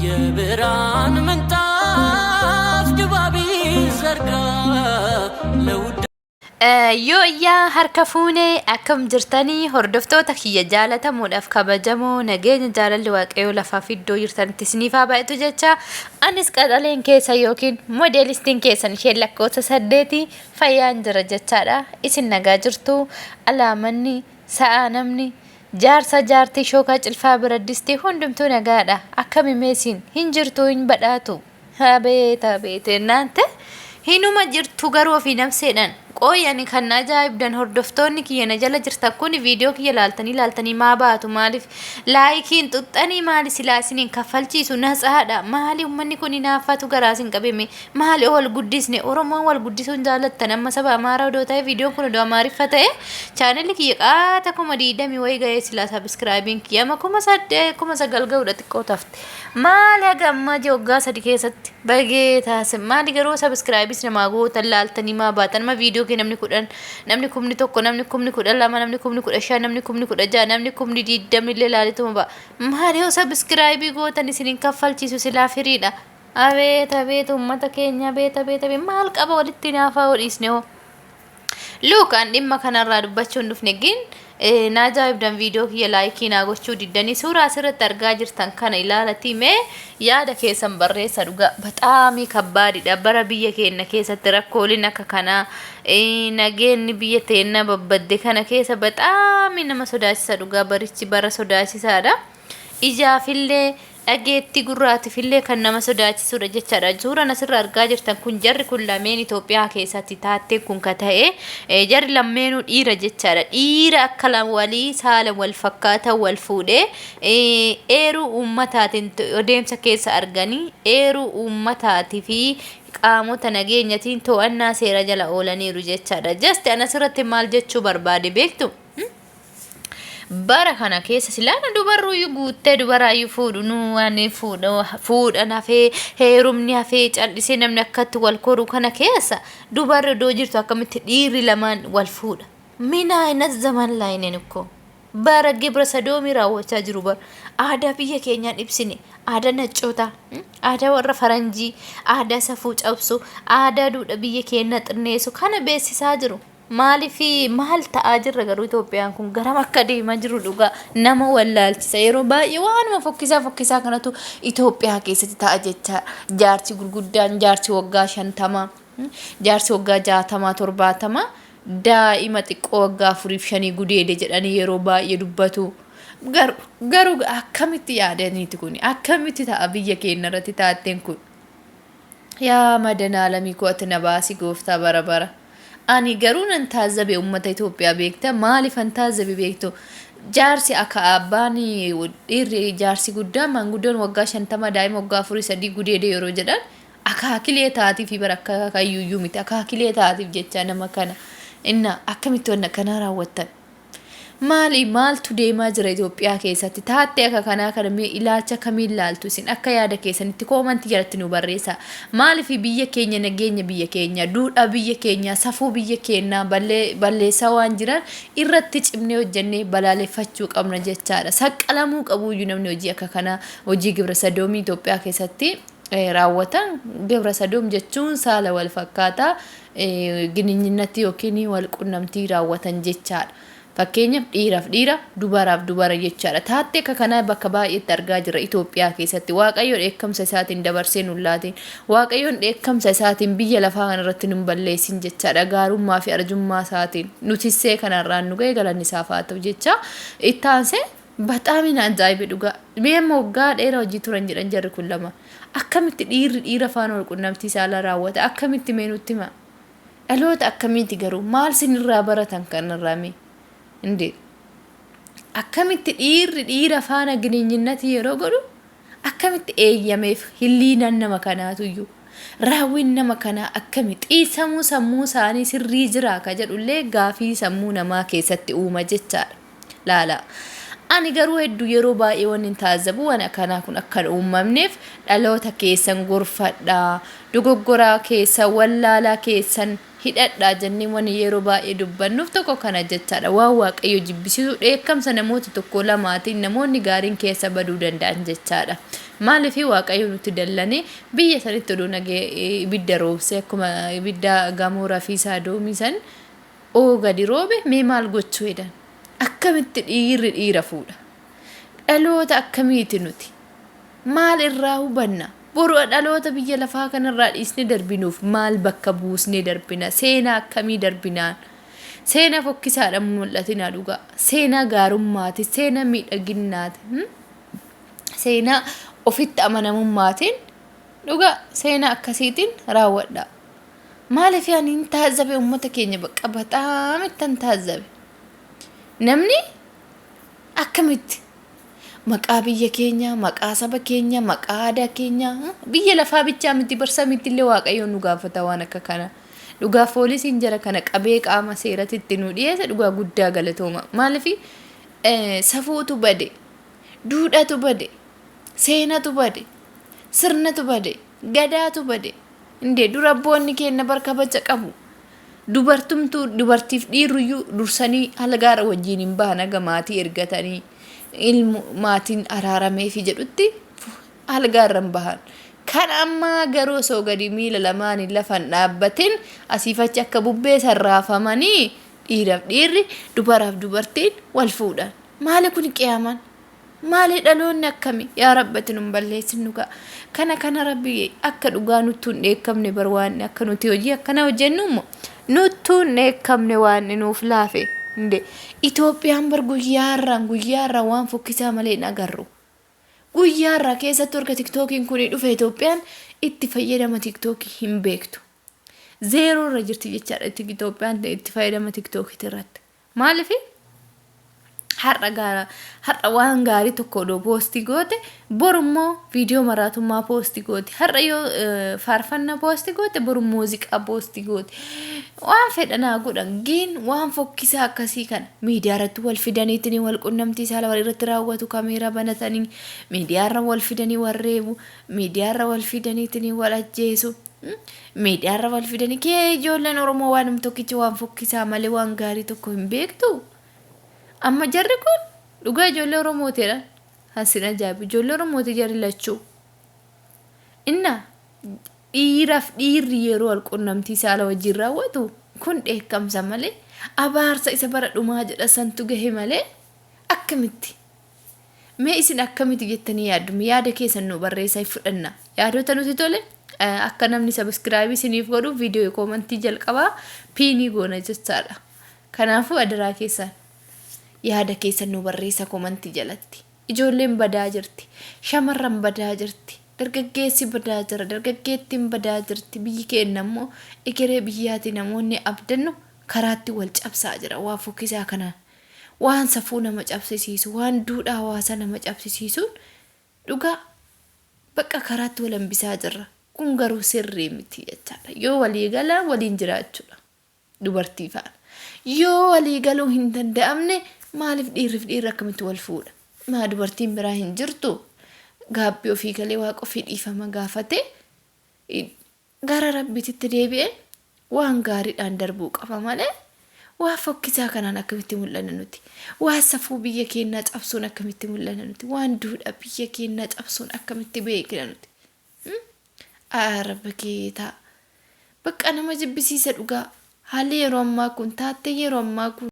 የብርሃን ምንጣፍ ድባብ ዘርጋ ለውድ Yoo iyyaa harka fuunee akkam jirtanii hordoftoota kiyya jaalatamuudhaaf kabajamoo nageenya jaalalli waaqayyoo lafaaf iddoo jirtanitti isiniif haa baay'atu jecha anis qaxaleen keessa yookiin moodeelistiin keessan isheen lakkoofsa saddeeti fayyaan jira jechaadha. Isin nagaa jirtu alaamanni sa'aa namni jaarsa jaartii shookaa cilfaa bira distii hundumtuu nagaadha. Akkami meesiin hin jirtu hin badhaatu. Abeet abeet naante hinuma jirtu garuu ofii nafseedhaan qooyani kan na ajaa'ibdan hordoftoonni kiyya na jala jirtan kun viidiyoo kiyya laaltanii laaltanii maa baatu maaliif laayikiin xuxxanii maali silaa isiniin kaffalchiisu natsaadha maali ummanni kun hinaaffatu garaa isin qabeme maali wal guddisne Oromoon wal guddisuun jaalattan amma saba Amaaraa odoo ta'e viidiyoon kun odoo Amaariffa ta'e chaanalli kiyya qaata 20,000 wayii ga'ee silaa subscribeiin kiyya amma 8,000 9,000 ga'uudha xiqqoo tafte maali haga ammaa waggaa 3 keessatti bageetaas maali garuu subscribeis namaa gootan laaltanii maa baatan amma viidiyoo kee namni 10 namni 1000 namni 12,000 namni 15,000 namni 16,000 namni 20,000 illee laalituma ba'a maali yoo subscribe gootan isiniin kaffalchiisu silaa firiidha. Abeet abeet uummata keenya abeet abeet abeet maal qaba walitti naafaa hodhiisne hoo. Luukaan dhimma kanarraa dubbachuu hin dhufne gin na ajaa'ibdan viidiyoo kiyya like naa gochuu diddanii suuraa asirratti argaa jirtan kana ilaalatii mee yaada keessan barreessa dhugaa baxaamii kabbaadidha bara biyya keenya keessatti rakkooliin akka kanaa nageenyi biyya teenya babbadde kana keessa baxaamii nama sodaachisa dhugaa barichi bara sodaachisaadha. Ijaafillee dhageettii gurraatifillee kan nama sodaachisudha jechaadha. Suuraan asirra argaa jirtan kun jarri kun lameen Itoophiyaa keessatti taateen kun ka ta'e jarri lameenuu dhiira jechaadha. Dhiira akka walii saala wal fakkaatan wal fuudhee eeruu uummataatiin adeemsa keessa arganii eeruu uummataatii fi qaamota nageenyatiin to'annaa seera jala oolaniiru jechaadha. Just an asirratti maal jechuu barbaade beektu? Bara kana keessa silaana dubarruuyyuu guuttee dubaraayyuu fuudhu nu waan fuudhan hafee heerumni hafee callisee namni akkatti wal koru kana keessa dubarri iddoo jirtu akkamitti dhiirri lamaan wal fuudha. ምን አይነት ዘመን ላይ ነን እኮ bara gibra sadoomii raawwachaa jiru bara aadaa biyya keenyaan ibsine aadaa naccootaa aadaa warra faranjii aadaa safuu cabsu aadaa duudha biyya keenya xinneessu kana beeksisaa jiru. Maaliif maal ta'aa jirra garuu Itoophiyaan kun garam akka deemaa jiru dhugaa nama wallaalchisa yeroo baay'ee waanuma fokkisaa fokkisaa kanatu Itoophiyaa keessatti ta'a jecha jaarsi gurguddaan jaarsi waggaa 50 jaarsi waggaa 60 70 daa'ima xiqqoo waggaa afuriif shanii gudeede jedhanii yeroo baay'ee dubbatu. Garuu akkamitti yaadaniiti kun akkamitti ta'a biyya keenya irratti taatteen kun? Yaa madanaalamii koo ati na baasi gooftaa bara bara. Ani garuu nan taazzabe uummata Itoophiyaa beekta maaliif an taazzabe beektu jaarsi akka abbaan dhiirri jaarsi guddaan maanguddoon waggaa 50 daa'ima waggaa afurii sadii gudeede yeroo jedhan akaakilee taatiif bara akka kayyuyyuu miti akaakilee taatiif jecha nama kana inna akkamitti wanna kanaa raawwattan. Maali maaltu deemaa jira Itoophiyaa keessatti taattee akka kanaa kana mee ilaalcha kamiin laaltu isin akka yaada keessanitti comment jalatti nu barreessa. Maaliif biyya keenya nageenya biyya keenya duudhaa biyya keenya safuu biyya keenyaa balleessaa waan jiran irratti cimnee hojjennee balaaleffachuu qabna jechaadha. Saqqalamuu qabuyyuu namni hojii akka kanaa hojii gibra sadoomii Itoophiyaa keessatti raawwatan gibra sadoom jechuun saala wal fakkaataa gininyinatti yookiin wal qunnamtii raawwatan jechaadha. Fakkeenyaaf dhiiraaf dhiira dubaraaf dubara jechaadha. Taattee akka kanaa bakka baay'eetti argaa jirra Itoophiyaa keessatti. Waaqayyo dheekkamsa isaatiin dabarsee nu laatiin. Waaqayyoon dheekkamsa isaatiin biyya lafaa kanarratti nu balleessin jechaadha. Gaarummaa fi arjummaa isaatiin nutissee kanarraan nu ga'e galanni isaaf haa ta'u jecha. Itti aansee baxaami na ajaa'ibe dhugaa. Mee amma waggaa dheeraa hojii turan jedhan jarri kun lama. Akkamitti dhiirri dhiira faana wal qunnamtii saalaa raawwata? Akkamitti mee nutti hima? Dhaloota akkamiiti garuu maal sinirraa baratan kanarraa mee? Indee akkamitti dhiirri dhiira faana gininyinnatii yeroo godhu akkamitti eeyyameef hilliinaan nama kanaatuyyuu raawwiin nama kanaa akkami xiisamuu sammuu isaanii sirrii jiraa ka jedhullee gaafii sammuu namaa keessatti uuma jechaadha. Laala. Ani garuu hedduu yeroo baay'ee wanni hin taazzabu waan akkanaa kun akka hin uumamneef dhaloota keessan gorfadhaa dogoggoraa keessan wallaalaa keessan hidhadhaa jennee wanni yeroo baay'ee dubbannuuf tokko kana jechaadha. Waan Waaqayyo jibbisiisu dheekkamsa namoota tokko lamaatiin namoonni gaariin keessa baduu danda'an jechaadha. Maaliif Waaqayyo nutti dallane biyya sanitti oduu nagee ibidda roobsee akkuma ibidda gamoo fi saadoomii san oo gadi roobe mee maal gochuu jedhan. Akkamitti dhiirri dhiira fuudha? Dhaloota akkamiiti nuti? Maal irraa hubanna? Boru dhaloota biyya lafaa kanarraa dhiisnee darbinuuf maal bakka buusnee darbina? Seenaa akkamii darbinaan? Seenaa fokkisaadhaan mul'atinaa dhugaa. Seenaa gaarummaati, seenaa miidhaginnaati. Seenaa ofitti amanamummaatiin dhugaa seenaa akkasiitiin raawwadha. Maaliif ani hin taazzabe uummata keenya bakka bataam ittan taazzabe. Namni akkamitti maqaa biyya keenyaa, maqaa saba keenyaa, maqaa aadaa keenyaa, biyya lafaa bichaa miti barsamitti illee Waaqayyoon nu gaafata waan akka kana. Dhugaa poolisiin jara kana qabee qaama seeratti itti nu dhiyeesse dhugaa guddaa galatooma. Maaliif safuutu bade, duudhatu bade, seenatu bade, sirnatu bade, gadaatu bade. Indee dura abboonni keenya bar kabaja qabu. Dubartumtuu dubartiif dhiirruyyuu dursanii halgaara wajjin hin bahan haga maatii ergatanii ilmu maatiin araarameefi jedhutti halgaarra hin bahan. Kan ammaa garuu osoo gadi miila lamaaniin lafa hin dhaabbatin asiif achi akka bubbee sarraafamanii dhiiraaf dhiirri dubaraaf dubartiin wal fuudhan. Maali kun qiyaamaan? Maali dhaloonni akkami? Yaa Rabbi ati nun balleessin dhugaa. Kana kana Rabbi akka dhugaa nuttuu hin dheekkamne bar waan akka nuti hojii akkana hojjennu immoo nuttuu hin dheekkamne waan nuuf laafe. Inde Itoophiyaan bar guyyaarraan guyyaarraan waan fokkisaa malee hin agarru. Guyyaarraa keessattuu erga tiktookiin kun dhufe Itoophiyaan itti fayyadama tiktookii hin beektu. Zeeroo irra jirti jechaadha Itoophiyaan itti fayyadama tiktookii irratti. Maaliif har'a gaara har'a waan gaarii tokko odoo poostii goote boru immoo viidiyoo maraatummaa poostii goote, har'a yoo faarfannaa poostii goote boru muuziqaa poostii goote, waan fedhanaa godhan giin waan fokkisaa akkasii kana miidiyaa irratti wal fidaniitiin wal qunnamtii saala wal irratti raawwatu, kameeraa banatanii miidiyaa irra wal fidanii wal reebu, miidiyaa irra wal fidaniitiin wal ajjeesu, miidiyaa irra wal fidanii kee ijoolleen Oromoo waanum tokkichi waan fokkisaa malee waan gaarii tokko hin beektu. Amma jarri kun dhugaa ijoollee Oromootiidha. Hasin ajaa'ibu ijoollee Oromooti jarri lachuu. Inna dhiiraaf dhiirri yeroo wal qunnamtii saala wajjin raawwatu kun dheekkamsa malee abaarsa isa bara dhumaa jedha santu gahe malee akkamitti? Mee isin akkamitti jettanii yaaddu? Yaada keessan nu barreessaa fudhanna. Yaadota nuti tole akka namni subscribe isiniif godhu viidiyoo koomantii jalqabaa pin goona jechaadha. Kanaafuu adaraa keessan yaada keessan nu barreessa koomantii jalatti. Ijoolleen badaa jirti. Shamarran badaa jirti. Dargaggeessi badaa jira. Dargaggeettiin badaa jirti. Biyyi keenya immoo egeree biyyaati namoonni abdannu karaatti wal cabsaa jira. Waa fokkisaa kanaan. Waan safuu nama cabsisiisu, waan duudhaa hawaasaa nama cabsisiisuun dhugaa bakka karaatti wal hambisaa jirra. Kun garuu sirrii miti jechaadha. Yoo walii galan waliin jiraachuudha. Dubartii faana. Yoo walii galuu hin danda'amne maaliif dhiirriif dhiirri akkamitti wal fuudha? Maa dubartiin biraa hin jirtu? Gaabbii ofii galee waaqa ofii dhiifama gaafate gara rabbiititti deebi'ee waan gaariidhaan darbuu qaba malee waa fokkisaa kanaan akkamitti mul'anna nuti? Waa safuu biyya keenyaa cabsuun akkamitti mul'anna nuti? Waan duudhaa biyya keenyaa cabsuun akkamitti beekna nuti? Rabbi keetaa. Bakka nama jibbisiisa dhugaa. Haalli yeroo ammaa kun taattee yeroo ammaa kun.